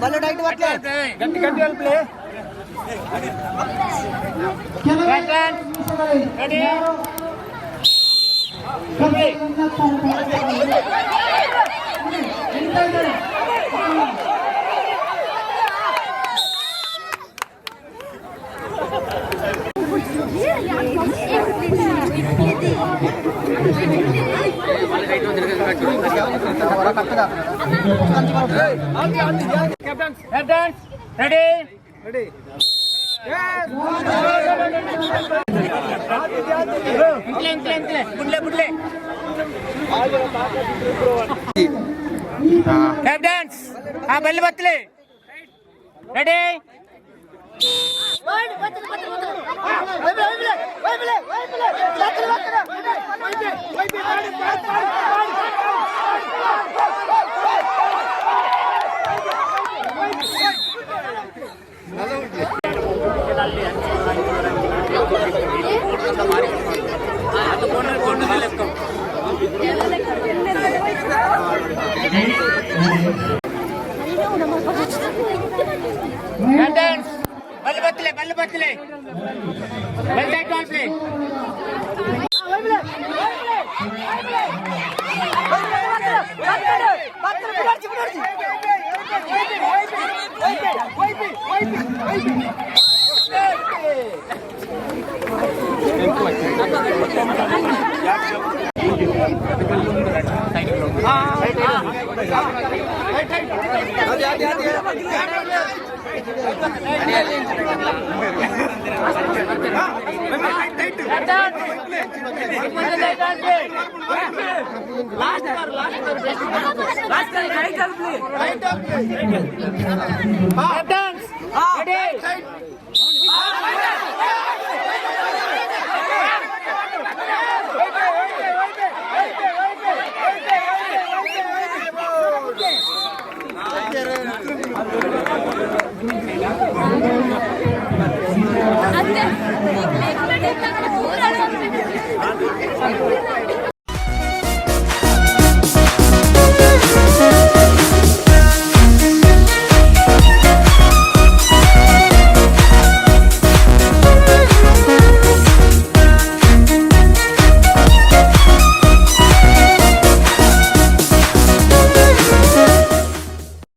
ಬಲ್ಲೆ ಟೈಟ್ ಬರ್ತಲೆ. ಗಟ್ಟಿ ಗಟ್ಟಿ ಅಲ್ಪ್ಲೆ. ಕೆಲವೇ Captain. ನಿಮಿಷಗಳಲ್ಲಿ Ready. ಯಾರು ಕಬ್ಬಡಿಯನ್ನ ನೋಡಿ, ಎಣಿತಾ ಇದ್ದಾರೆ. Captains ready. ರೆಡಿ. ಇಂಕ್ಲೆ ಇಂಕ್ಲೆ ಇಂಕ್ಲೆ ಬುಡ್ಲೆ ಬುಡ್ಲೆ. ಕ್ಯಾಪ್ಟನ್ಸ್ ಹಾ ಬಲ್ಲೆ ಬತ್ತಲೆ. ರೆಡಿ. ಕ್ಯಾಪ್ಟನ್ಸ್ ಬಲ್ಲೆ ಬತ್ತಲೆ ಬಲ್ಲೆ ಬತ್ತಲೆ ಬಲ್ಲೆ ಟೈಟ್ ಅಲ್ಪ್ಲೆ. Captains ready. ಅತ್ತೆ.